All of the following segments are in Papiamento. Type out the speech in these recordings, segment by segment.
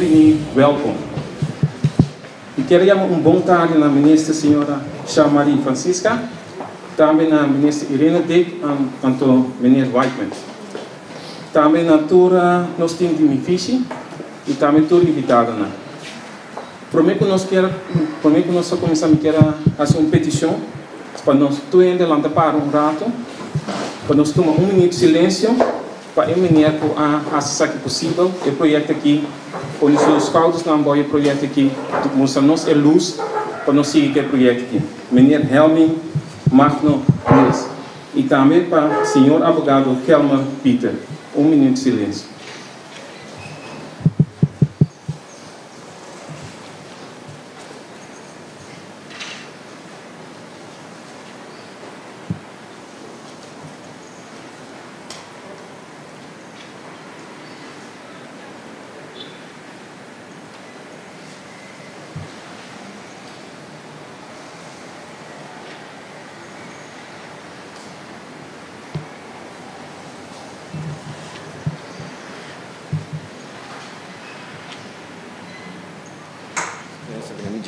bini, welkom. Mi kier a yama un bon tardi na Minister Señora Sha-Marie Francisca, tambe na Minister Irene Dick anto Meneer Whiteman. Tambe na tur nos team di Mifishi y tambe tur invitadonan. Prome cu nos kier prome cu nos a cuminsa mi kier a haci un peticion pa nos tur hende lanta para un rato pa nos tuma un minuut silencio pa e meneer cu a haci esaki posibel e proyecto aki pone su schoudersnan bao e proyecto aki mustra nos e luz pa nos sigui cu e proyecto aki meneer Helmin Magno Niels y tambe pa señor abogado Helmer Pieter un minuut silencio.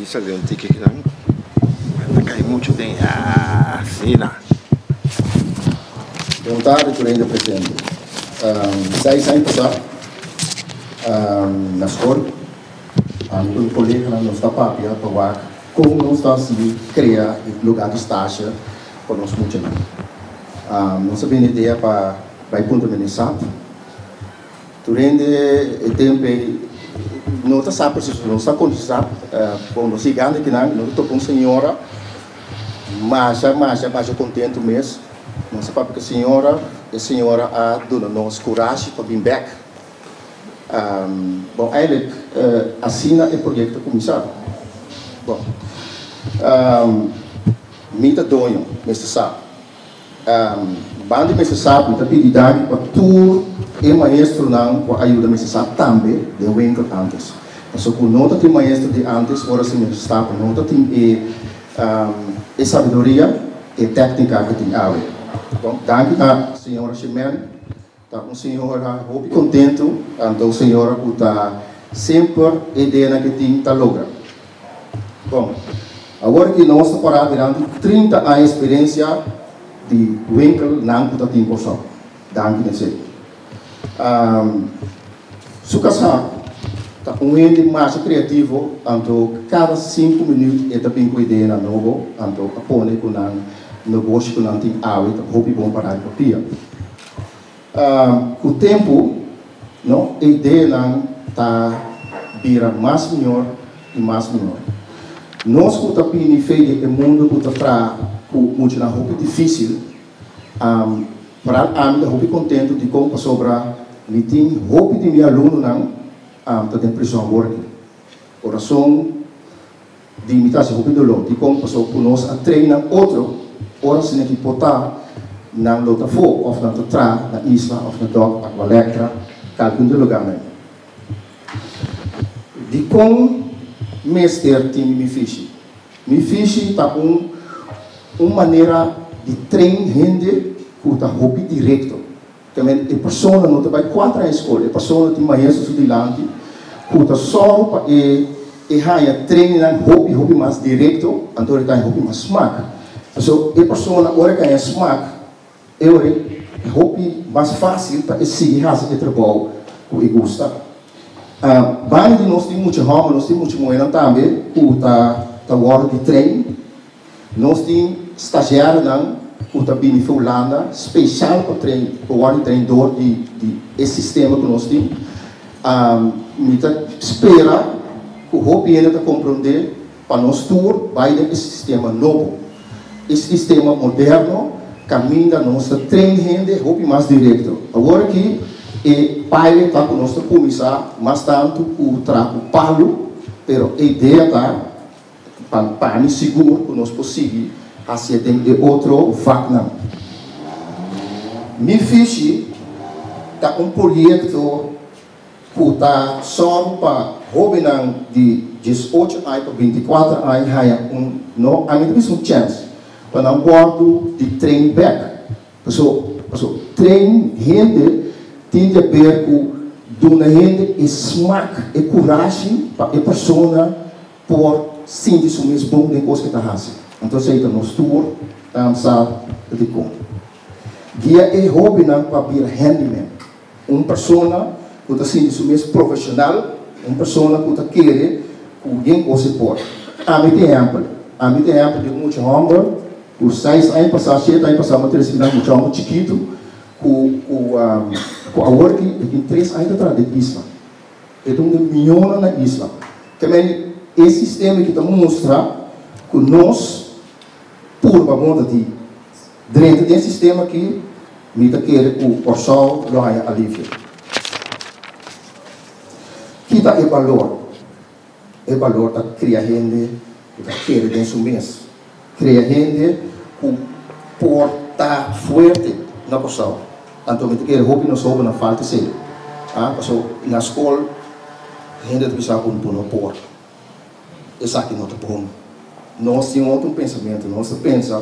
Sali un tiki kinan ta kai muchu den asina. Bon tardi tur hende presente. Seis aña pasá na skol ami ku mi koleganan nos ta papia pa wak kon nos ta hasi krea e lugar di stasje pa nos muchanan. Nos a bini idea pa bai puntra mene sap. Tur hende e tempu ei no ta sa presis, no sa kon sa. Bon, nos yegando akinan nos a topa un señora masha, masha, masha kontentu mes. Nos a papia ku e señora, e señora a duna nos kurashi pa bin bèk. Bon, eindelijk asina e proyekto a kuminsá. Bon, mi ta doño, mester sa. Banda di Mester Saab mi ta pidi danki pa tur e maestronan ku a yuda Mester Saab tambe den winkel antes. Pasobra ku no ta tin maestro di antes ora si Mester Saab no ta tin e e sabiduria, e tèknika ku tin awe. Bon, danki na señora Chimène, ta un señora hopi kontentu, anto un señora ku ta semper e ideanan ku e tin ta logra. Bon, awor ki nos ta pará dilanti 30 aña eksperensia di winkelnan ku ta tin Kòrsou. Danki na esei. Su kasá ta un hende masha kreativo, anto kada sinku minüt e ta bin ku ideanan nobo, anto a pone ku nan negoshi ku nan tin awe ta hopi bon pa Radio Papia. Ku tempu, no, e ideanan ta bira mas mior i mas mior. Nos ku ta bini fe di e mundu ku ta traha ku muchanan hopi difísil, foral ami ta hopi kontentu dikon pasobra mi tin hopi di mi alumnonan ta den prison awor aki. Kurason di mi ta hasi hopi doló. Dikon? Pasobra ku nos a train nan otro, ora asina ki por ta, nan lo ta afó òf nan ta traha na Isla òf na Dòk, Aqualectra, kalke un di lugarnan. Dikon mester tin mi fishi? Mi fishi ta un un manera di train hende ku ta hopi direkto. Tamen e persona no ta bai kuater aña skol, e persona tin maestro su dilanti ku ta sòru pa e e haña trainingnan hopi hopi mas direkto, anto e ta haña hopi mas smak. Pasobra e persona ora e haña smak e ora e hopi mas fásil pa e sigui hasi e trabou ku e gusta. Banda di nos tin mucha hòmber, nos tin mucha muhénan tambe ku ta ta wòrdu di train. Nos tin stagiairnan ku ta bini for Hulanda spesial pa train, pa wòrdu train dor di di e sistema ku nos tin. Mi ta spera ku hopi hende ta komprondé pa nos tur bai den e sistema nobo, e sistema moderno kaminda nos ta train hende hopi mas direkto. Awor aki e pilot ta ku nos ta kuminsá mas tantu ku traha ku palu, pero e idea ta Pa pa mi sigur ku nos por sigui hasié den e otro vaknan. Mi Fishi ta un proyekto ku ta sòru pa hóbennan di diesocho aña pa bintikuater aña haña un, no, ami ta bisa un chèns pa nan wòrdu di train bèk. Paso, paso train hende tin di haber ku Duna hende e smak, e kurashi pa e persona por sinti su mes bon den kos ke ta hasi. Anto esei ta nos tur ta sa dikon. Guia e hobennan pa bira handyman, un persona ku ta sinti su mes profeshonal, un persona ku ta kere ku yen kos e por. Ami ta ehèmpel. Ami ta ehèmpel di un mucha hòmber ku seis aña pasá, shete aña pasá, mi a trese kinan mucha hòmber chikitu ku ku ku awor aki e tin tres aña ta traha den isla. E ta un den miónan na isla. Ke men e sistema aki ta mustra ku nos purba bon ta di drenta den sistema aki, mi ta kere ku Kòrsou lo haña alivio. Ki ta e balor? E balor ta kria hende ku ta kere den su mes, kria hende ku por ta fuerte na Kòrsou. Anto mi ta kere hopi nos hóbennan falta esei, pasobra na skol hende ta bisa ku bo no por. Esaki no ta bon. Nos tin otro un pensamentu. Nos ta pensa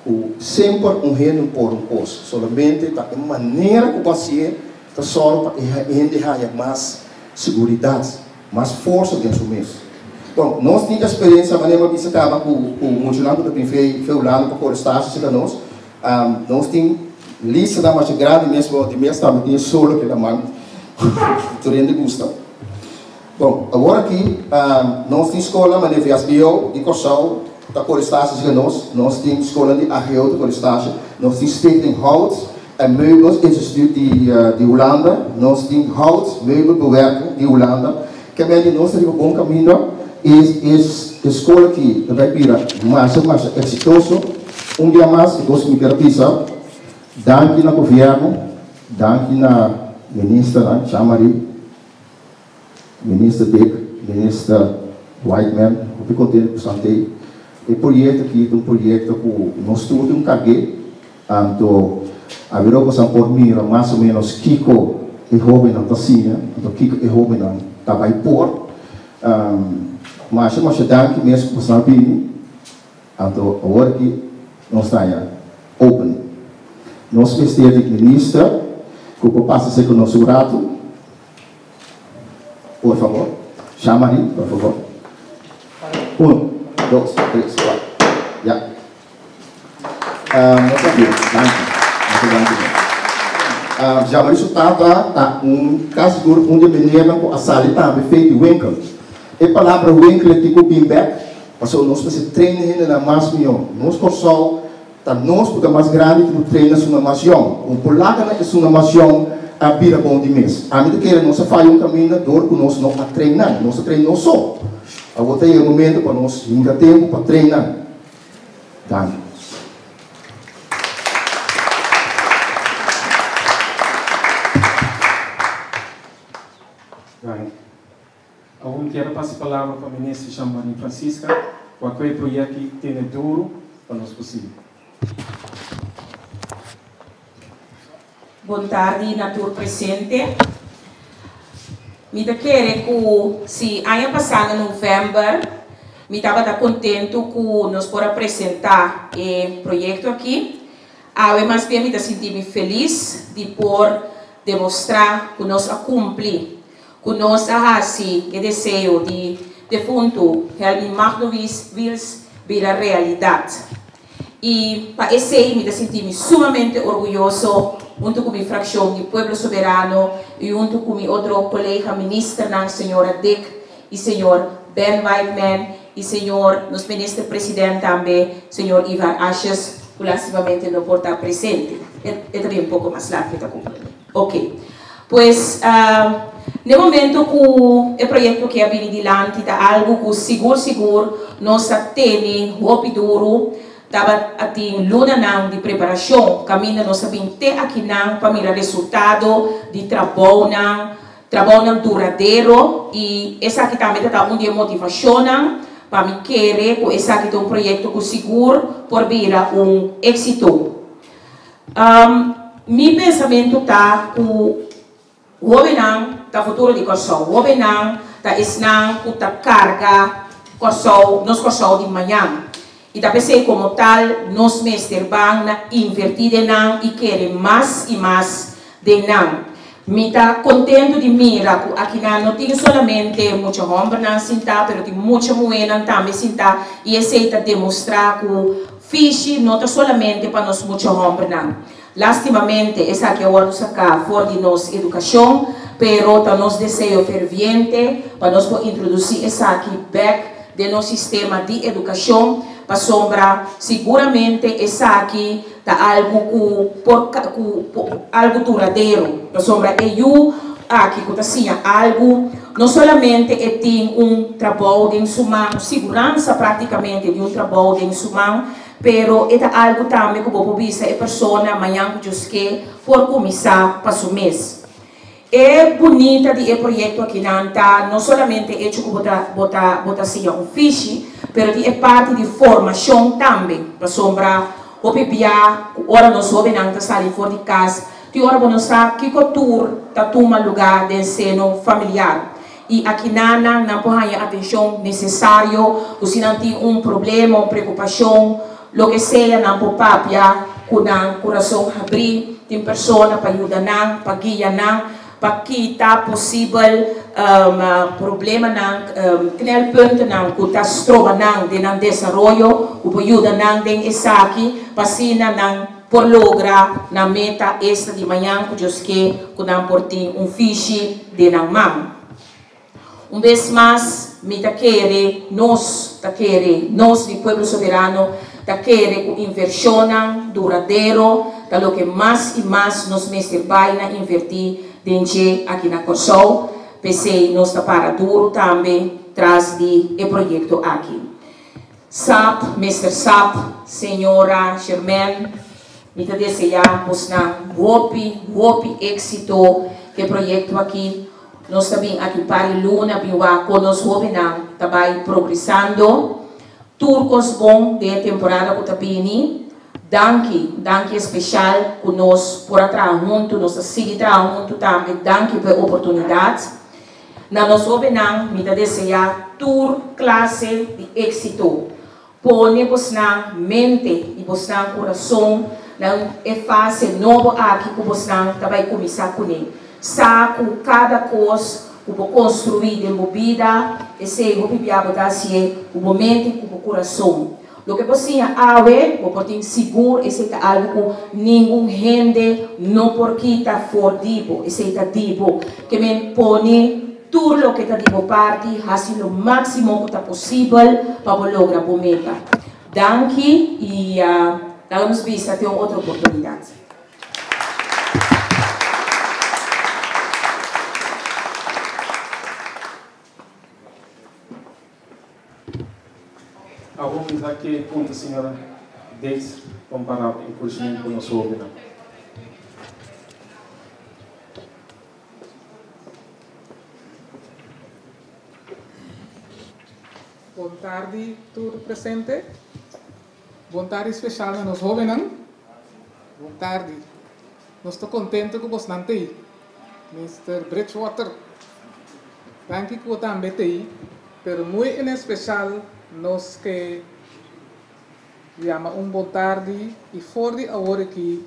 ku semper un hende por un kos. Solamente ta e manera ku bo hasié ta sòru pa e hende haña mas seguridat, mas forsa den su mes. Bon, nos tin eksperensia, manera mi a bisa kaba, ku muchanan ku ta bin fe Hulanda pa kore stasje serka nos. Nos tin listanan masha grandi mes, bo di mes tambe tin e solo ku e ta man tur hende gusta. Bon, awor aki nos tin skolnan manera VSBO di Kòrsou ta kore stasje serka nos, nos tin skolnan di AGO ta kore stasje, nos tin Stichting Hout en Meubels Instituut di Hulanda, nos tin Hout Meubelbewerking di Hulanda. Kemey di nos ta riba bon kaminda i e skol aki ta bai bira masha masha eksitoso. Un bia mas e kos ku mi kier a bisa, danki na gobièrnu, danki na ministernan, Jean-Marie, Minister Dick, Minister Whiteman, hopi contento cu Santee. E proyecto aki ta un proyecto cu nos tur tin un cargu'e, anto a bira cu boso por mira mas o menos kico e hobennan ta siña, anto kico e hobennan ta bay por. Masha masha danki mes cu boso a bini, anto awor aki nos ta haña opening. Nos mester di Minister cu por pasa esey cu nos un rato. Por favor. Jean-Marie, por favor. Un, dos, tres, cuatro. Ya. Uh, nos a danki. Nos a danki. Jean-Marie su tata ta un casi sigur un di e meneernan cu a sali tambe fe di winkel. E palabra winkel e tin cu bin bek, pasobra nos mester train hendenan mas mihó. Nos Kòrsou Ta nos ku ta mas grandi ku train esunnan mas yòn. Un polacanan esunnan mas yòn a bira bon di mes. Ami ta kere nos a faya un kaminda dor ku nos no a train nan. Nos a train nos so. Awor ta yega momento pa nos hinka tempu pa train nan. Danki. Danki. Awor mi kier a pasa e palabra pa Minister Jean Marie Francisca ku a kue e proyekto tene duru pa nos por sigui. Bon tardi na tur presente. Mi ta kere ku si aña pasá na novèmber mi tabata kontentu ku nos por a presentá e proyekto aki, awe mas bien mi ta sinti mi felis di por demostrá ku nos a kumpli Ku nos a hasi e deseo di defuntu Helmin Magno Wiels bira realidat. I pa esei mi ta sinti mi sumamente orguyoso huntu ku mi frakshon di Pueblo Soberano i huntu ku mi otro kolega ministernan señora Dick i señor Ben Whiteman i señor nos minister president tambe señor Ivar Asjes ku lastimamente no por ta presente. E ta bin un poko mas lat mi ta kumprende. Ok. Pues, n'e momento ku e proyekto aki a bini dilanti ta algu ku sigur sigur nos a tene hopi duru. Tabatin lunanan di preparashon kaminda nos a bin te akinan pa mira resultado di trabounan, trabounan duradero i esaki tambe ta ta un di e motivashonnan pa mi kere ku esaki ta un proyekto ku sigur por bira un éksito. Mi pensamentu ta ku hóbennan ta futuro di Kòrsou. Hóbennan ta esnan ku ta karga Kòrsou, nos Kòrsou di mañan. I ta p'esei komo tal nos mester ban na invertí den nan i kere mas i mas den nan. Mi ta kontentu di mira ku akinan no tin solamente mucha hòmbernan sintá, pero tin mucha muhénan tambe sintá i esei ta demostrá ku fishi no ta solamente pa nos mucha hòmbernan. Lástimamente esaki a wòrdu saká for di nos edukashon, pero ta nos deseo ferviente pa nos por introdusí esaki bèk den nos sistema di edukashon, pasobra siguramente esaki ta algu ku por ku algu duradero, pasobra e yu aki ku ta siña algu, no solamente e tin un trabou den su man, un siguransa práktikamente di un trabou den su man, pero e ta algu tambe ku bo por bisa e persona mañan ku Dios ke por kuminsá pa su mes. E bunita di e proyekto akinan ta no solamente echo ku bo ta bo ta bo ta siña un fishi, pero tin e parti di formashon tambe, pasobra hopi bia ku ora nos hóbennan ta sali for di kas, tin ora bo no sa kiko tur ta tuma lugá den seno familiar. I akinan nan nan por haña atenshon nesesario ku si nan tin un problema, un preokupashon, loke sea nan por papia ku nan kurason habrí. Tin persona pa yuda nan, pa guia nan, pa kita posibel problemanan, knelpuntennan ku ta stroba nan den nan desaroyo, ku por yuda nan den esaki pa asina nan por logra nan meta esta di mañan ku Dios ke ku nan por tin un fishi den nan man. Un bes mas mi ta kere, nos ta kere, nos di Pueblo Soberano ta kere ku invershonnan duradero ta loke mas i mas nos mester bai na invertí den dje aki na Kòrsou. P'esei nos ta para duru tambe tras di e proyekto aki. Sap, Mister Sap, Señora Sherman, mi ta deseá bosnan hopi, hopi éksito ku e proyekto aki. Nos ta bin aki un par di luna bin wak kon nos hóbennan ta bai progresando. Tur kos bon den e temporada ku ta bini. Danki, danki espeshal ku nos por a traha huntu, nos ta sigui traha huntu tambe. Danki pa e oportunidat. Na nos hóbennan mi ta deseá tur klase di éksito. Pone bosnan mente i bosnan kurason na e fase nobo aki ku bosnan ta bai kuminsá kuné. Sa ku kada kos ku bo konstruí den bo bida, esei hopi bia bo ta hasié ku bo mente i ku bo kurason. Loke bo siña awe, bo por tin sigur esei ta algu ku ningun hende no por kita for di bo. Esei ta di bo. Ke men pone. Tur loke ta di bo parti, hasi lo máksimo ku ta posibel pa bo logra bo meta. Danki i laga nos bisa te un otro oportunidat. Awor mi ta ke punta señora Dates pa un palabra enkurashamentu pa nos hóbennan. Bon tardi tur presente. Bon tardi special na nos hobennan. Bon tardi. Nos ta contento cu bosnan t'ey. Mister Bridgewater, danki cu bo tambe t'ey, pero muy en especial nos ke yama un bon tardi y for di awor aki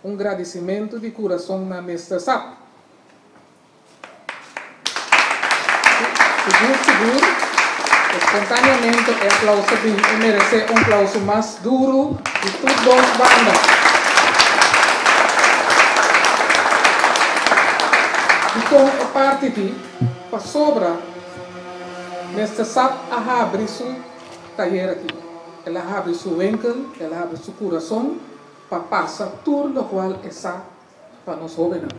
Un gradisimentu di kurason na Mister Sap. Sigur sigur, espontaneamente e aplauso bin e meresé un plauso mas duru di tur dos banda. Dikon e parti di pasobra Mister Sap a habri su tayer aki. El a habri su winkel, el a habri su kurason. Pa pasa tur lokual e sa pa nos hóbennan.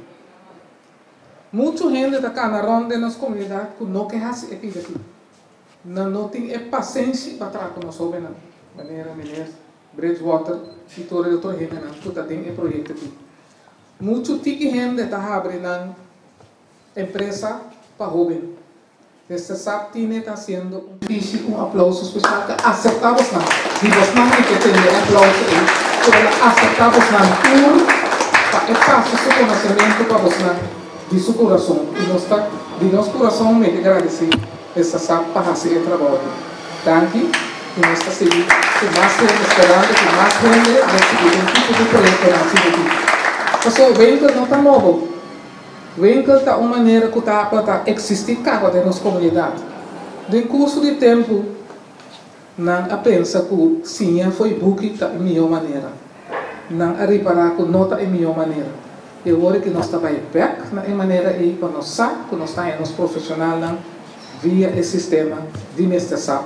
Muchu hende ta kana rònt den nos komunidat ku no ke hasi e pida aki. Nan no tin e pasenshi pa traha ku nos hóbennan, manera meneer Bridgewater i tur e otro hendenan ku ta den e proyekto aki. Muchu tiki hende ta habri nan empresa pa hóben. Mester sa Tine ta haciendo un fishi un aplauso special ta acepta bosnan di bosnan mi ke tende e aplauso ei pero el a acepta bosnan tur pa e pasa su conocemento pa bosnan di su curason y nos ta di nos curason mi ke gradeci Mester sa pa haci e trabou aki danki y nos ta sigui cu mas hende esperando cu mas hende lo sigui den tipo di proyectonan asina aki pasobra winkel no ta nobo. Winkel ta un manera ku tabata eksistí kaba den nos komunidat. Den kurso di tempu nan a pensa ku siña fo'i buki ta e mihó manera. Nan a ripará ku no ta e mihó manera. E ora ki nos ta bai bèk na e manera ei pa nos sa ku nos ta haña nos profeshonalnan via e sistema di Mister Sap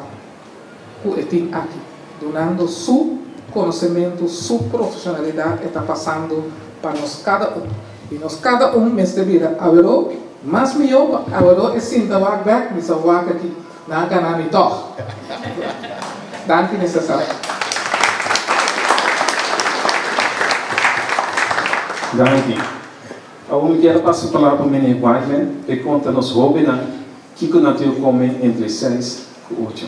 ku e tin aki, dunando su konosementu, su profeshonalidat e ta pasando pa nos kada un. I nos kada un mester bira aweró mas mihó pa aweró e sinta wak bèk bisa wak aki nan a gana mi tòg. Danki Mister Sap. Danki. Awor mi kier pasa palabra pa Meneer Whiteman p'e konta nos hóbennan kiko nan tin ku kome entre seis ku ocho.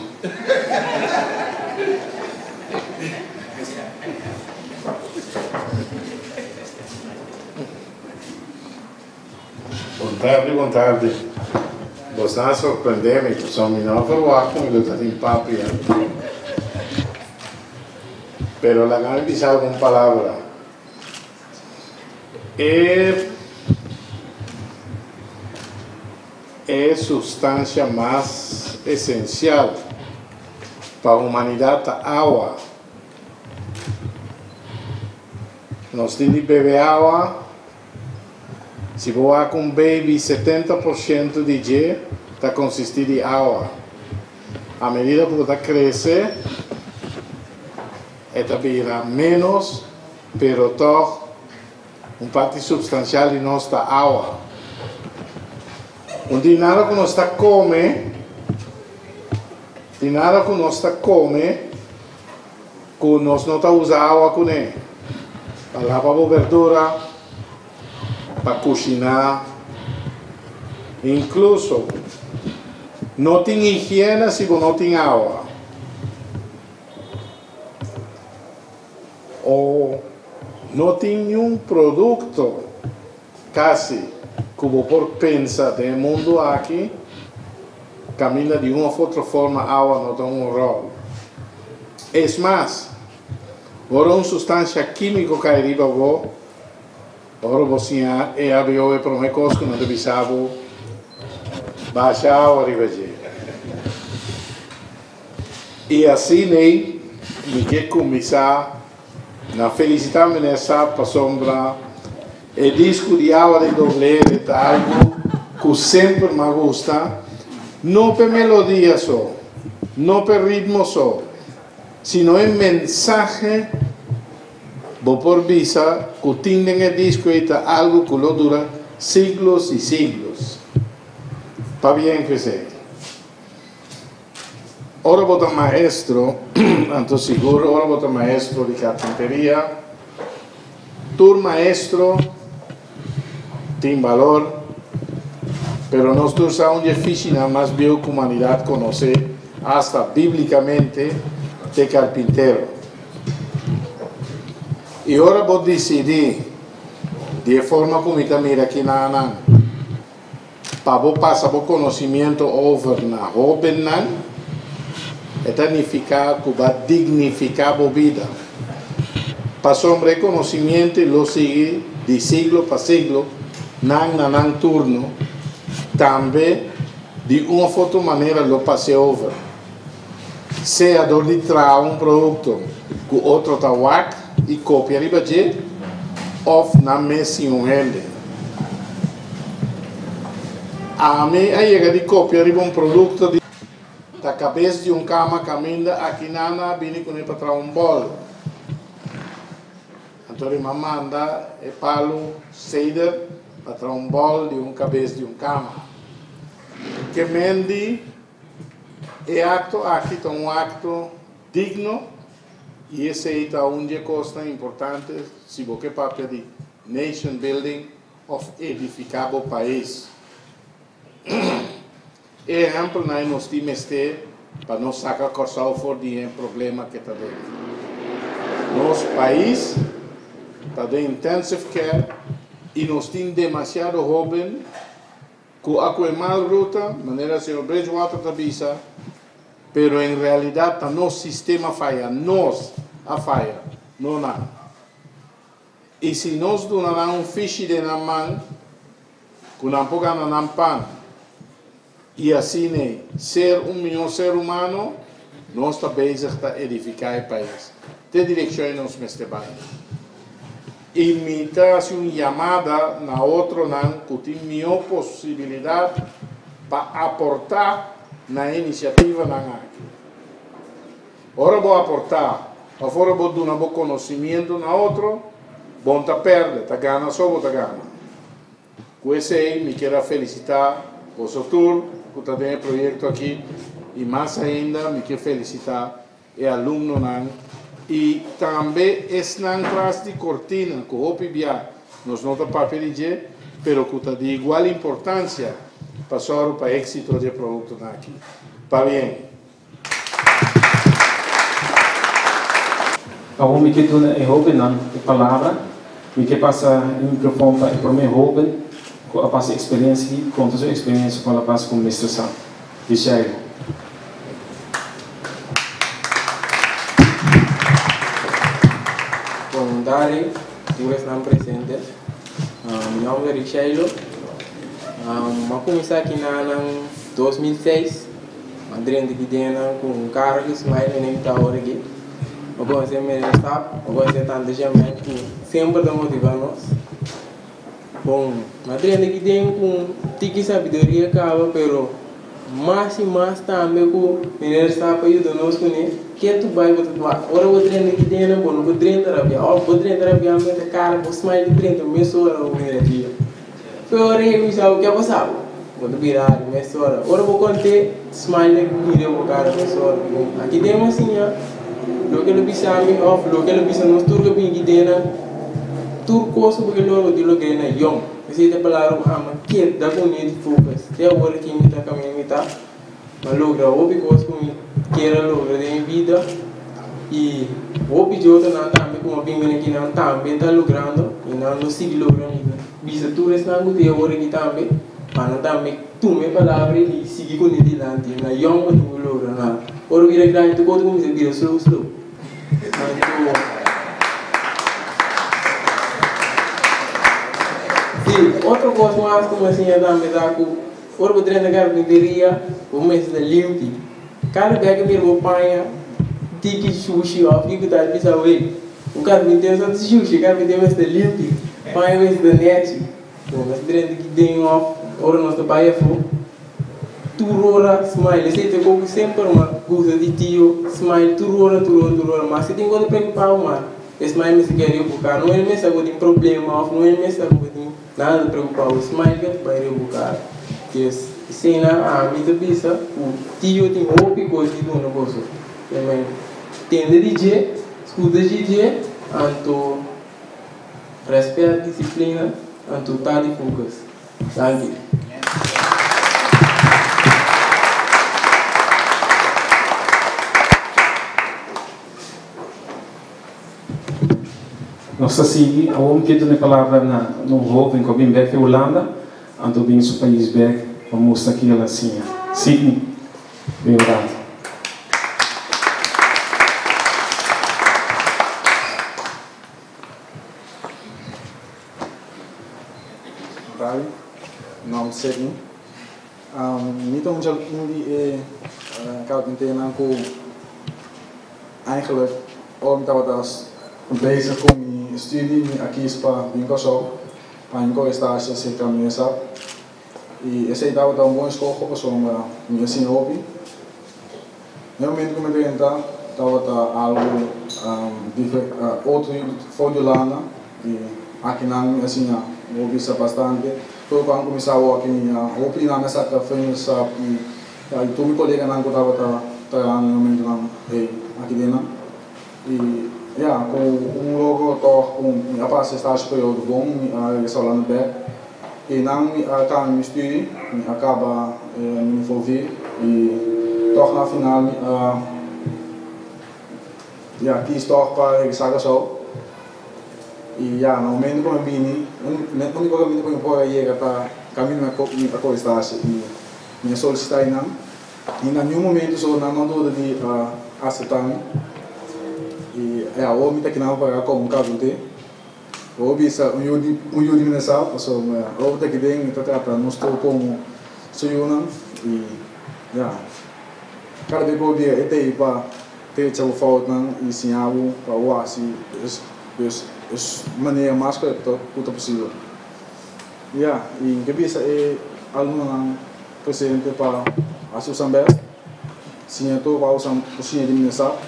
Bon tardi, bon tardi. Bosnan a sorprendé mi, pasobra mi no a verwagt ku mi lo ta tin papia. Pero laga mi bisa algun palabra. E e sustancia mas esencial pa humanidad ta awa. Nos tin di bebe awa. Si bo wak un baby 70% di dje ta consisti di awa. A medida cu bo ta crece e ta bira menos. Pero tòg, un parti supstansial di nos ta awa. Un di nada ku nos ta kome, di nada ku nos ta kome ku nos no ta usa awa kuné. Pa laba bo berdura, pa kushiná, inkluso no tin higiena si bo no tin awa. O no tin niun produkto kasi ku bo por pensa den e mundu aki kaminda di un òf otro forma awa no ta un ròl. Es mas, ora un sustansia kímiko kai riba bo, ora bo siña e abo e promé kos ku nan ta bisa bo, basha awa riba dje. I asin'ei mi ke kuminsá na felisitá Meneer Saab pasobra e disku di Awa di Doble R ta algu ku semper m'a gusta, no p'e melodia so, no p'e ritmo so, sino e mensahe bo por bisa ku tin den e disku ei ta algu ku lo dura siglos i siglos. Pabien ku esei. Ora bo ta maestro, anto sigur ora bo ta maestro di carpinteria, tur maestro tin balor, pero nos tur sa un di e fishinan mas bieu cu humanidad conoce, hasta biblicamente, t'e carpintero. Y ora bo dicidi di e forma cu mi ta mira kinanan, Pa bo pasa bo konosimiento over na hóbennan, e ta nifiká ku bo a dignifiká bo bida. Pasobra e konosimiento lo sigui di siglo pa siglo, nan na nan turno tambe di un òf otro manera lo pas'é over. Sea dor di traha un produkto ku otro ta wak i kopia riba dje, òf nan mes sin un hende. Ami a yega di kopia riba un produkto di ta kabes di un kama kaminda aki nan a bini kuné pa traha un bòl. Anto Rima manda e palu seider pa traha un bòl di un kabes di un kama. Ke men di e akto aki ta un akto digno i esei ta un di e kosnan importante si bo ke papia di nation building òf edifiká bo pais. E ehèmpelnan ei nos tin mester pa nos saka Kòrsou for di e problema ke ta den. Nos pais ta den intensive care i nos tin demasiado hóben ku a kohe mal ruta, manera señor Bridgewater ta bisa, pero en realidat ta nos sistema faya, nos a faya, no nan. I si nos duna nan un fishi den nan man, Ku nan por gana nan pan i asina ser un mihó ser humano, nos ta bezig ta edifiká e pais. Te direkshon ei nos mester bai. I mi ta hasi un yamada na otronan ku tin mihó posibilidat pa aportá na e inisiativanan aki. Ora bo aportá òf ora bo duna bo konosimientu na otro, bo no ta pèrdè, ta gana so bo ta gana. Ku esei mi kier a felisitá boso tur ku ta den e proyekto aki i mas ainda mi kier felisitá e alumnonan i tambe esnan tras di kortina ku hopi bia nos no ta papia di dje pero ku ta di igual importansia pa sòru pa éksito di e produktonan aki. Pabien! Awor mi ke duna e hóbennan e palabra. Mi ke pasa e mikrofon pa e promé hóben ku a pasa e eksperensia aki, konta su eksperensia ku el a pasa ku Mister Sam. Dishailo. Bon tardi tur esnan presente. Mi nomber ta Rishailo. Mi a kuminsá aki na nan 2006. Mi a drenta aki den nan ku un kara ku smile mene mi ta awor aki. Mi a konosé meneer Stap, mi a konosé tante Jamel ku semper ta motivá nos. Bon, mi a drenta aki den ku un tiki sabiduria kaba pero mas i mas tambe ku meneer Stap a yuda nos kuné. Ke tu bai bo ta wak ora bo drenta aki den nan bo no por drenta rabia òf bo drenta rabia mete kara bo smile di drenta mesora bo mira dia. Pero ora e kuminsá bo ke a pasá bo? Bo ta bira ari mesora. Ora bo kont'é, smile ta bira bo kara mesora. Bon, aki den bo siña loke lo bisa mi òf loke lo bisa nos tur ke bini aki den nan, tur kos ku bo ke logra bo tin logr'é na yòn. Esei ta e palabra ku ama keda ku mi di focus. Te awor aki mi ta kaminda mi ta. Mi a logra hopi kos ku mi kier a logra den mi bida i hopi djotonan tambe ku a bin bini aki nan tambe ta logrando i nan lo sigui logra. Mi ta bisa tur esnan ku ta e ora aki tambe pa nan tambe tuma e palabra i sigui kuné dilanti. Na yòn bo tin ku logra na ora bira grandi tur kos ta kuminsá bira slow slow. Anto si otro kos mas ku mi a siña tambe ta ku. Ora bo drenta karpinteria, bo mester ta limpi. Kada bia ke mira bo paña tiki shushi òf kiko ta bisa wei, un karpintero sa ta shushi, karpintero mester ta limpi, paña mester ta nèchi. Bo mester drenta ki den òf ora nos ta bai afó, tur ora smile. Esei ta kos ku semper mi a gusta di tio, smile tur ora, tur ora, tur ora. Mas si tin kos ta preokupá bo, ma e smile mester keda riba bo. No e mester ku tin problema òf no e mester ku tin. Nada ta preocupa bo smile ke ta bai rebucar kes esena ami ta bisa ku tio tin hopi kos di duna boso amen tende di dje scuta di dje anto respet disciplina anto ta di focus danki. Nos ta sigui awor mi ke duna e palabra na un hoben ku a bin bek di Hulanda, anto bin su pais bek pa mustra ki el a siña. Sidney, bin un rato. Bali, nom Sidney. Mi ta un di e karpinternan ku Eigenlijk ora mi tabata bezig ku mi studi mi a kis pa bin Kòrsou pa mi kohe stage serka mesa i esei tabata un bon eskoho pasobra mi a siña hopi. Na e momento ku mi drenta tabata algu otro for di Hulanda i akinan mi a siña hopi sa bastante. Tur ku a kuminsá wòrk mi a hopi nan a saka fengersap i Ya, i tur mi koleganan ku tabata traha na e momentunan ei aki den nan. I ya, ku un logro tòg ku mi a pasa e stage periodo bon, mi a regresá Hulanda bèk. Einan mi a kambia mi studi, mi a kaba mi nivo vi i tòg na final mi a ya kis tòg pa regresá Kòrsou. I ya, na momentu ku mi a bini, úniko kaminda ku mi por a yega ta kaminda mi a kohe stage i. Mi a solicita einan y na niun momento so nan no duda di acepta mi y e awor mi ta kinan pa paga como un carpinter. Bo bisa un yu di un yu di Minnesau pasobra ora bo ta aki den e ta trata nos tur komo su yunan i ya kada bes ku bo bira e ta ei pa trecha bo foutnan i siña bo pa bo hasi es es manera mas korekto ku ta posibel. Ya i mi ke bisa e alumnonan presente pa hasi usan bes, siña tur ku a usa ku siña di Minnesau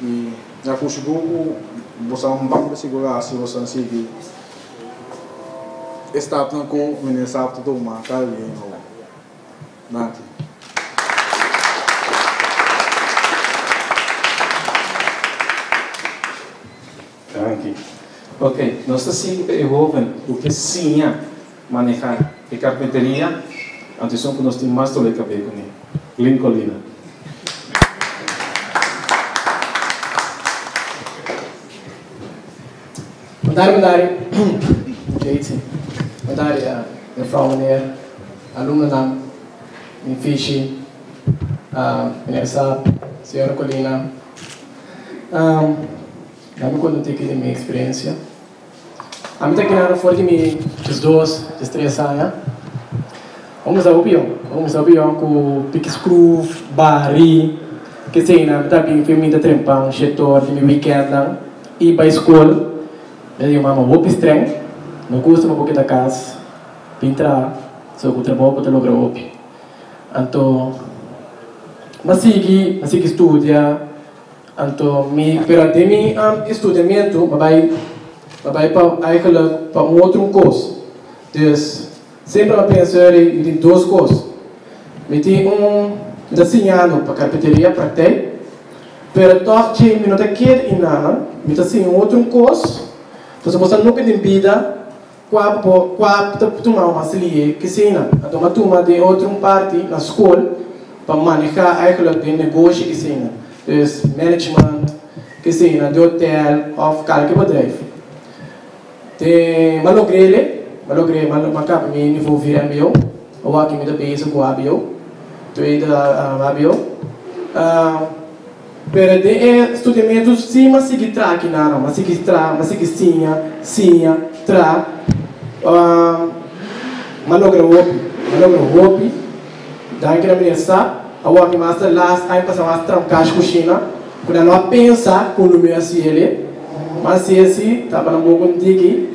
i ya ku sigur ku boso a banda sigurá si boso a sigui e stapnan ku Minnesau ta tuma kada dia nobo. Danki. Danki. Ok, nos ta sigui pa e hoven ku ke siña maneha e karpinteria, anto esun ku nos tin mas dole kabe kuné, Lynn Colina. Bon tardi, bon tardi. Jeitsi. Bon tardi, mevrouw, meneer, alumnonan, mi fishi, meneer Saab, señora Colina. Dame conta un tiki di mi experiencia. Ami ta kina for di mi 12, 13 aña. Bo cuminsa hopi yong, bo cuminsa hopi yong cu piki scruf, bari, keseynan. Mi ta bin fi mi ta trempan shetor di mi weekendnan y bay school. Mi ta di mi mama hopi streng, no gusta pa bo keda cas bin traha, so cu trabou bo ta logra hopi. Anto mi a sigui, mi a sigui studia. Anto mi, pero den mi estudiamentu mi a bai, mi a bai pa eigenlijk pa un otro kos. Dus semper mi a pensa eri mi tin dos kos. Mi tin un, mi ta siñando pa karpinteria praktijk, pero tòg dje mi no ta keda inana, mi ta siña un otro kos, pasobra bo sa nunka den bida kua bo kua ta tuma mas lihe kisina. Anto mi a tuma den otro un parti na skol pa maneha eigenlijk den negoshi kisina. Dus management kisina di hotel of kalke bedrijf. Te mi a logr'ele, mi a logr'e, mi a kaba mi nivo vier mbo, awor aki mi ta bezig ku hbo, tweede hbo. Pero den e studiamentu si m'a sigui traha kina, m'a sigui traha, m'a sigui siña, siña, traha. M'a logra hopi, m'a logra hopi. Danki na meneer Sa. Awor mi mas ta last aña pasa mas traha un kashi kushina ku nan no a pensa ku lo mi hasi ele. M'a hasi esi, tabata un poko ntiki.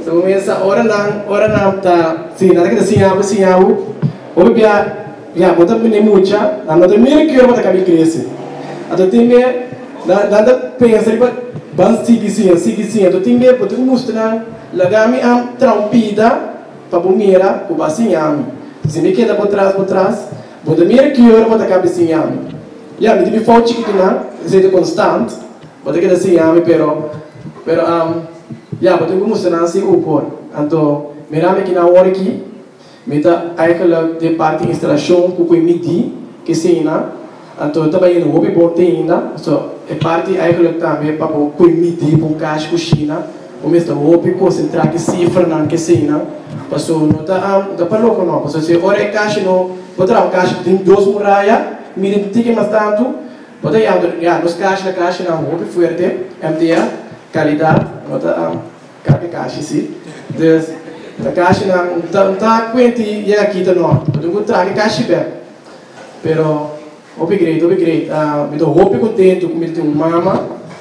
So mi mester ora nan, ora nan ta, si nan ta keda siña bo, siña bo, hopi bia. Ya, bo ta bini mucha, nan no ta mira ki ora bo ta kabi krese. Anto tin be, nan nan ta pensa riba ban sigui siña, sigui siña. Anto tin be bo tin ku mustra nan, laga mi a traha un bida pa bo mira ku bo a siña mi. Si mi keda bo tras, bo tras, bo ta mira ki ora bo ta kabi siña mi. Ya, mi tin mi fout chikitunan, esei ta konstant, bo ta keda siña mi, pero, pero, ya, bo tin ku mustra nan si ku por. Anto, mira mi kinan awor aki. Mi ta eigenlijk den parti instalashon ku ku e midi keseinan, anto ta bai hende hopi bon te ainda, so e parti eigenlijk tambe pa bo ku e midi pa un kashi kushina bo mester hopi konsentrá ku e sifranan keseinan, paso no ta no ta pa loko no, paso si ora e kashi no bo traha un kashi ku tin dos muraya midi un tiki mas tantu bo ta yama ya nos kashi ta kashinan hopi fuerte MTF kalidat no ta. Kapi kashi si. Dus ta kashi nan ta ta kuenti yega kita no. Bo tin ku traha e kashi bek. Pero hopi great hopi great. Mi ta hopi kontentu ku mi ta tin un mama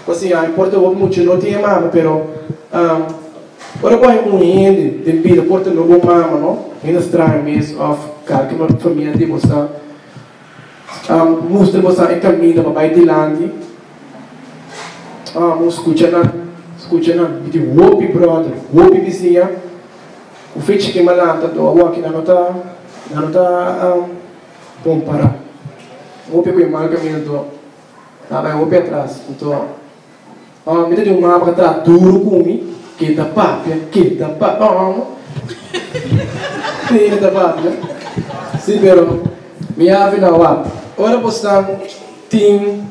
ku a siña mi. Por ta hopi mucha no tin e mama pero ora ku hay un hende den bida por ta no bo mama no. Hende straño mes òf kalke famia di bo sa mustra bo sa e kaminda pa bai dilanti. Amo skucha nan, skucha nan. Mi tin hopi brother, hopi bisiña ku fecha ke malanta anto awor nan no ta, nan no ta kompará. Hopi ku e mal kaminda anto nan bai hopi atras. Anto mi ta tin un mama ku a traha duru ku mi, keda papia, keda papia, amo keda papia. Si pero mi yabi nan wak, ora bo stan tin.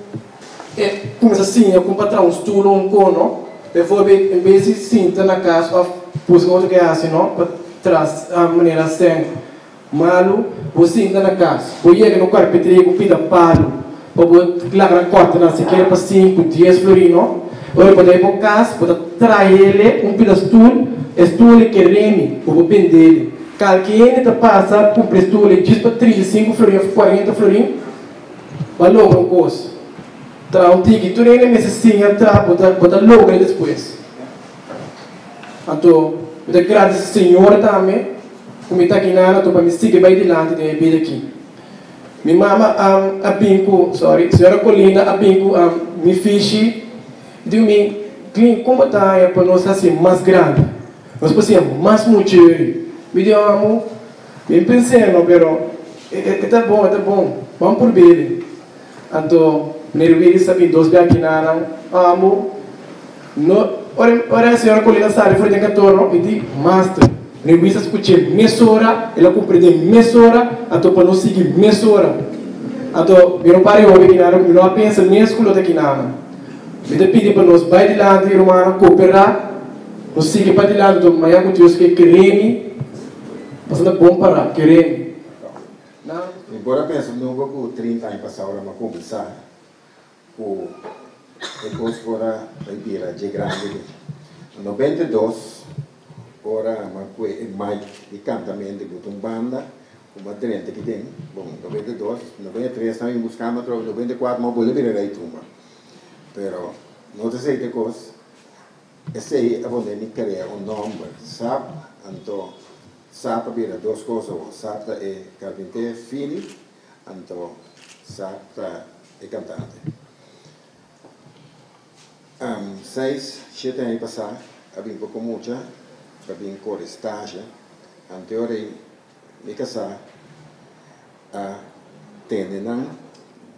E cuminsa siña con pa traha un stoel o un cono, bijvoorbeeld en bes di sinta na cas of busca otro ke haci no, pa traha manera seng malu, bo sinta na cas, bo yega na un carpinteria cu pida palu pa bo laga nan corta nan sikiera pa cinco, dies florin no. Ora bo ta bai bo kas, bo ta traele un pida stul, e stul e keremi, bo por bendele. Kalke hende ta pasa kumpra e stul ei djis pa 35 florin òf 40 florin, bo a logra un kos. Traha un tiki, tur hende mester siña traha, bo ta bo ta logra despues. Anto mi ta gradisi Señor tambe ku mi ta aki nan anto pa mi sigui bai dilanti den e bida aki. Mi mama a bin ku, sorry, señora Colinda a bin ku mi fishi i di mi, Clint, kon bo ta haña pa nos hasi mas grandi? Nos por siña mas mucha yori. Mi di, Amo, mi pens'é no, pero e ta bon, e ta bon, ban purb'é. Anto meneer Willis a bin dos bia aki nan, Amo, no, ora ora e señora Colina sali for den kantoor no, mi di, Master, meneer Willis a skuch'é mesora, el a komprendé mesora, anto pa nos sigui mesora. Anto mi no para e hopi aki nan, mi no a pensa mes ku lo ta aki nan. Mi ta pidi pa nos bai dilanti, rumannan, kooperá, nos sigui pa dilanti, anto mañana ku Dios ke keremi, pasobra ta bon pará, keremi. Mi por a pensa nunca cu 30 aña pasa ora mi a cuminsa cu e cos por a bay bira dje grandi aki. Na 92 ora mi a cue e mic di cantamento cu un banda cu mi a drenta aki den, bon 92, 93 nan a bin busca mi atrobe, 94 mi a bolbe bira rey tumba. Pero no ta esey ta e cos, esey a pone mi crea un nomber, sap, anto Sap a bira dos kos awor, Sap ta e karpinté fini, anto Sap ta e kantante. Seis, shete aña pasá a bin poko mucha pa bin kore stasje, anto e ora ei mi kasá a tene nan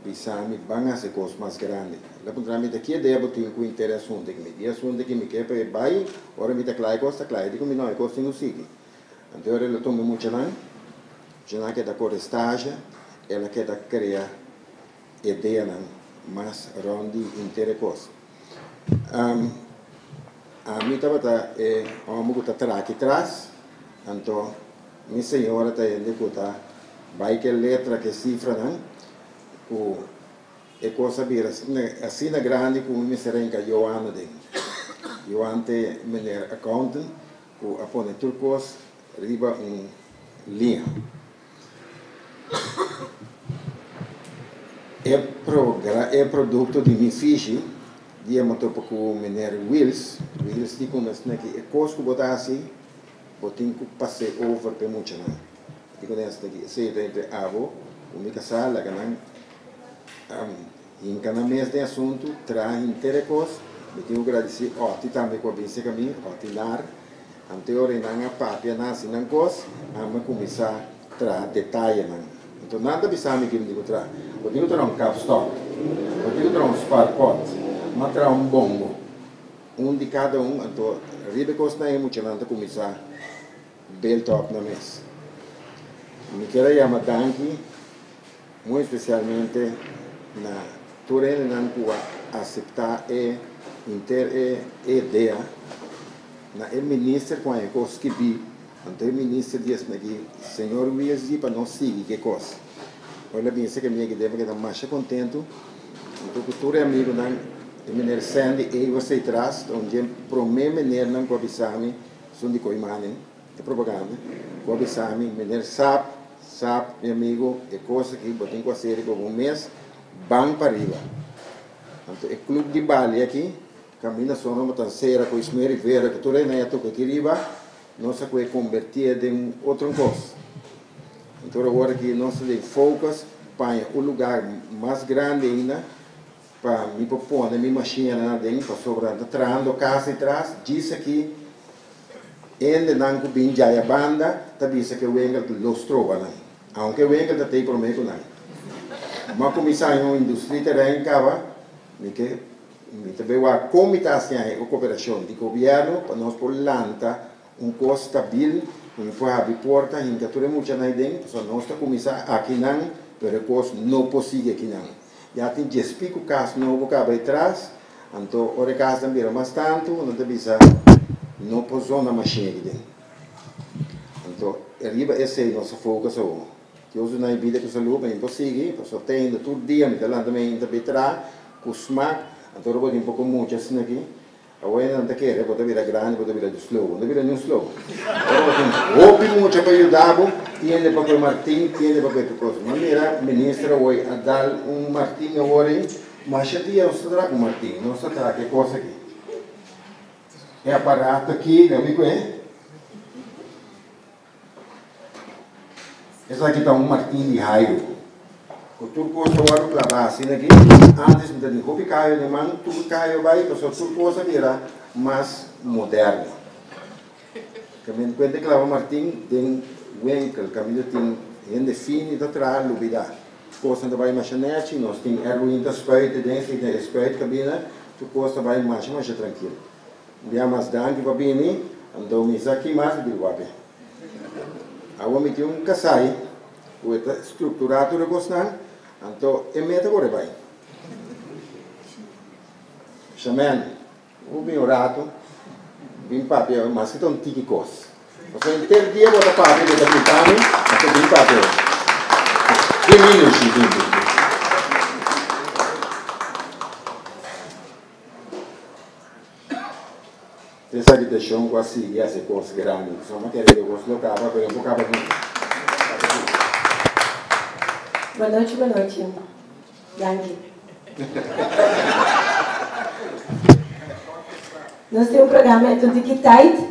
bisa mi ban hasi e kos mas grandi. El a puntra mi ta ki idea bo tin ku inter e asuntu aki? Mi di e asuntu aki mi ke pa e bai, ora mi ta kla e kos ta kla. E di ku mi no, e kos tin ku sigui. Anto ora el a tuma e muchanan, muchanan a keda kore stasha, el a keda krea ideanan mas rònt di inter e kos. Ami tabata e hòmber ku ta traha aki tras, anto Mi señora ta hende ku ta bai ku e letra, ku e sifranan, ku e kos a bira asina grandi ku mi mester renka Johan aden. Johan ta e meneer accountant ku a pone tur kos riba un liña. E e produkto di mi fishi di e motopa ku meneer Wiels, Wiels di ku nos aki e kos ku bo ta hasi Bo tin ku pas'é over p'e muchanan. Di ku nesta ki esei ta entre abo ku mi kasá, laga nan hinka nan mes den asuntu, traha henter e kos. Mi tin ku gradisí Otty tambe ku a bin serka mi, Otty Lar. Ante ora nan a papia nan hasi nan kos, ami a kuminsá traha detayenan. Anto nan ta bisa mi ki mi tin ku traha. Bo tin ku traha un kapstok, bo tin ku traha un sparpòt, mi a traha un bongo. Un di kada un, anto riba e kosnan ei muchanan ta kuminsá build up nan mes. Mi kier a yama danki muy espesialmente na tur hendenan ku a aseptá e inter e idea, na e minister ku a e kos skibí, anto e minister di esaki, señor Wiels di pa nos sigui ku e kos. Ora el a binse ku mi aki den mi a keda masha kontentu, anto ku tur e amigunan. E meneer Sandy Evers ei tras ta un dje prome meneernan ku a bisa mi, esun di Koimanen, e propaganda, ku a bisa mi, Meneer Saab, Saab, mi amigo, e kos aki bo tin ku hasi riba bo mes, ban pa riba. Anto e club di balia aki, kaminda Sonora Matancera ku Ismael Rivera ku tur esnan a toka aki riba, nos a kohe kombertié den otro kos. Anto awor aki nos ta den focus paña un lugar mas grandi ainda. Pa mi por pone mi mashinanan aden pasobra nan ta trahando kas di tras, djis aki hendenan ku bin djaya banda ta bisa ku e winkel ta lo stroba nan, aunke e winkel ta tei prome ku nan. Mi a kuminsá haña un industria teren kaba, mi ke mi ta bay wak kon mi ta hasi haña e koperashon di gobièrnu pa nos por lanta un kos stabil ku mi por habri porta hinka tur e muchanan aden pasobra nos ta kuminsá akinan pero e kos no por sigui akinan. Ya tin djes piku kas nobo kaba e tras, anto ora e kasnan bira mas tantu, nan ta bisa no por zona mashin aki den. Anto riba esei nos a focus awor. Dios duna mi bida ku salú pa mi por sigui, pasobra te ainda tur dia mi ta lanta mi ainda ta be traha ku smak. Anto ora bo tin poko mucha asina aki, awor nan ta kere bo ta bira grandi, bo ta bira di slow. Bo no ta bira niun slow. Ora bo tin hopi mucha pa yuda bo, tiende pa koe martin, tiende pa koe tur kos. Ma mira minister awor a dal un martin awor ei, masha dia nos ta traha ku martin, nos ta traha ke kos aki. E aparato aki, nan mi koe. Esaki ta un martin di hairu. Ku tur kos ta wòrdu klabá asina aki. Ántes mi ta tin hopi kayo den man, tur kayo bai pasobra tur kos a bira mas moderno. Kaminda ku hende klaba martin den winkel, kaminda tin hende fini ta traha lubidá. Kosnan ta bai masha nèchi, nos tin Erwin ta spuit den, si tin e spuitkabina, tur kos ta bai masha masha trankil. Bia mas danki pa bini, anto mi sa ki mas di wak. Awo mi tin un kasai ku e ta strukturá tur e kosnan, anto e meta kore bai. Shamen, bo bin un ratu, bin papia maske ta un tiki kos. Pasobra henter dia bo ta papia, bo ta grita mi, anto bin papia. Bin bin Lushi, bin bin bin. Esa habitashon ku a sigui hasi kos grandi. Pasobra mi a kere ku e kos lo kaba, pero e por kaba nunka. Bonochi bonochi. Danki. Nos tin un programa e tur di ki tijd.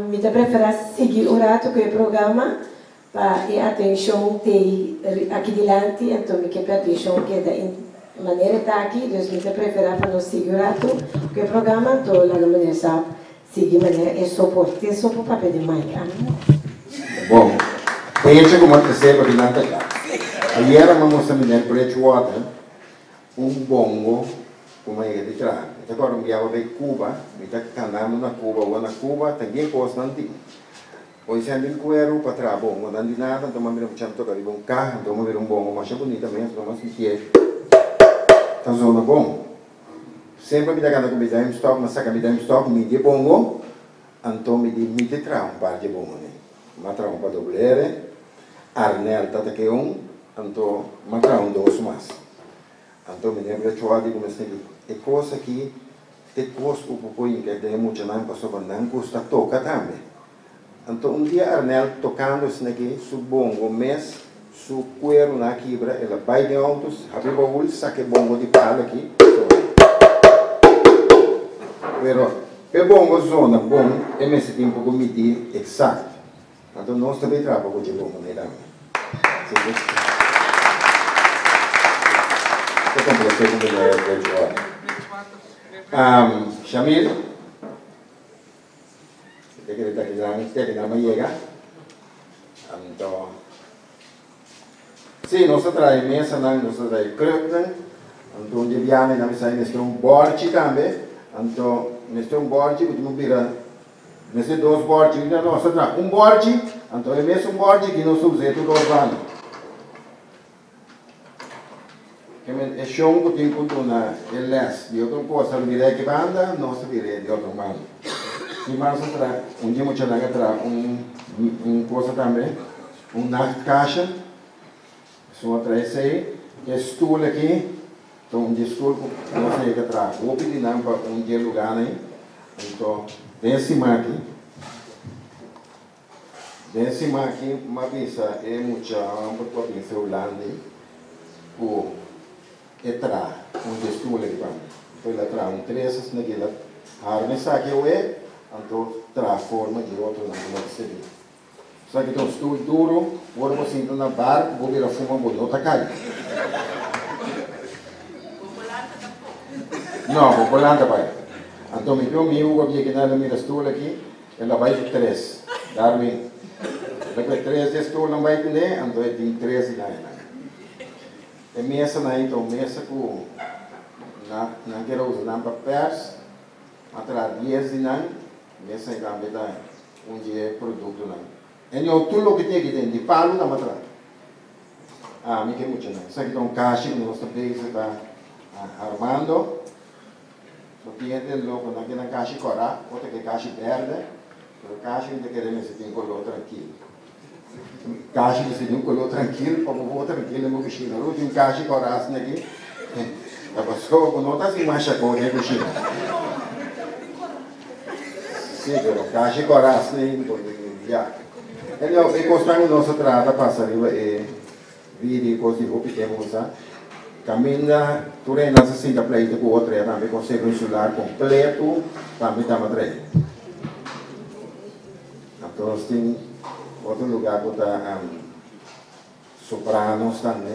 Mi ta prefera sigui un ratu ku e programa Pa e atencion t'ey aki dilanti, anto mi ke p'e atencion keda en manera e ta aki, dus mi ta prefera pa nos sigui un ratu ku e programa, anto laga meneer Saab sigui manera e soporte so por papia di mic, ami no. Bon, hecho como a trece pa dilanti acá. Ayer a mustra meneer Bridgewater un bongo cu mi a yega di traha. Mi ta acorda un biaha bay Cuba, mi ta canando na Cuba, awor na Cuba ta bien cosnan tin. Hoy sende un cuero pa traha bongo nan di nada, anto m'a mira un muchacho toca riba un caha, anto m'a mira un bongo masha bunita mes, anto m'a sintié ta zona bon. Semper mi ta canta cu mi duimstok, m'a saca mi duimstok, midi e bongo, anto mi di mi te traha un par dje bongo ne. M'a traha un pa doble R, Arnel ta take un, anto m'a traha un dos mas. Anto mi nebra chua di cu mi sinti e cos aki te cos cu bo por hinca den e muchanan pasobra nan gusta toca tambe. Anto un dia Arnel tocando esneki su bongo mes su cuero na kibra el a bay den auto habri baul saca e bongo di palo aki zona. Pero p'e bongo zona bon e mester tin poco midi exacto. Anto nos ta bay traha pa cu dje bongo na e tambe. Ta complace cu mi lawyer Bridgewater. Shamil. Te kere ta kinan te kinan a yega. Anto sí, nos a trae mesanan, nos a trae kruknan. Anto un dje biaha mi ta bisa mester un borchi tambe. Anto mester un borchi ku tin ku bira mester dos borchi. Nos a traha un borchi, anto e mesun borchi ki nos ta usa e tur dos banda. E shon ku tin ku duna e lès di otro kos a bira aki banda, nos a bira di otro banda. Ki mas a traha? Un di e muchanan a traha un un kosa tambe, un nachtkastje. Esun a traha esei. E stul aki ta un di e stul ku nos a yega traha hopi di nan pa un di e lugánan ei. Anto den e siman aki. Den siman aki m'a bisa e mucha homber ku a bin fe Hulanda ei ku e traha un di e stoel aki pa mi. Anto el a traha un tres asina ki el a harma esaki awe anto traha forma di e otronan ku lo a sirbi. Esaki ta un stoel duro, ora bo sinta na bar ku bo bira fuma bo no ta kai. No, bo por lanta bai. Anto mi tin un amigu ku a bia kinan el a mira stoel aki. El a bai ku tres. Darwin. El a kue tres di e stulnan bai kuné, anto e tin tres di nan einan. E mesanan ei ta un mesa ku nan nan kier a usa nan pa pèrs. A traha dies di nan. Mesa ei tambe ta un di e produktonan. E no tur loke tin aki den, di palu nan a traha. Ami ke muchanan. Esaki ta un kashi ku nos ta bezig ta armando. Bo tin hende loko nan ke nan kashi kòrá, otro ke kashi bèrdè, pero kashi mi ta kere mester tin koló trankil. Kashi mester tin un koló trankil pa bo por trankil den bo bishina. Ora bo tin un kashi kòrá asina aki, Ta pasobra ku no ta hasi masha kos den kushina. Sí, pero kashi koras ni ya. Anyhow, e kosnan ku nos a traha ta pasa riba e video i kos di hopi tempu ku sa. Kaminda tur hende a sinta pleita ku otro ya tambe Konseho Insular kompleto tambe tabata trae. Anto nos tin otro lugar ku ta Sopranos tambe.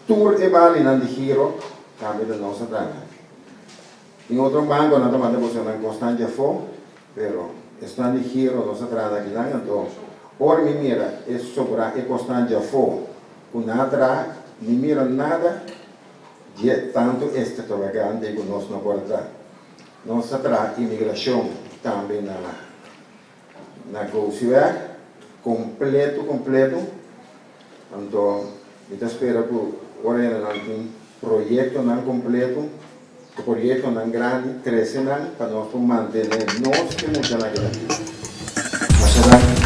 Tur e balinan di giro tambe ta nos a traha. Tin otro banconan ta manda bosonan cosnan dje afo, pero esnan di giro nos a traha na kinan. Anto ora mi mira e sobra e cosnan dje afo cu nan a traha, mi mira nada dje tanto extravagante cu nos no por a traha. Nos a traha imigracion tambe na. Na Gosiweg completo completo anto mi ta spera cu ora hende nan tin proyectonan completo cu proyectonan grandi trece nan pa nos por mantene nos e muchanan aki na bida. Masha danki.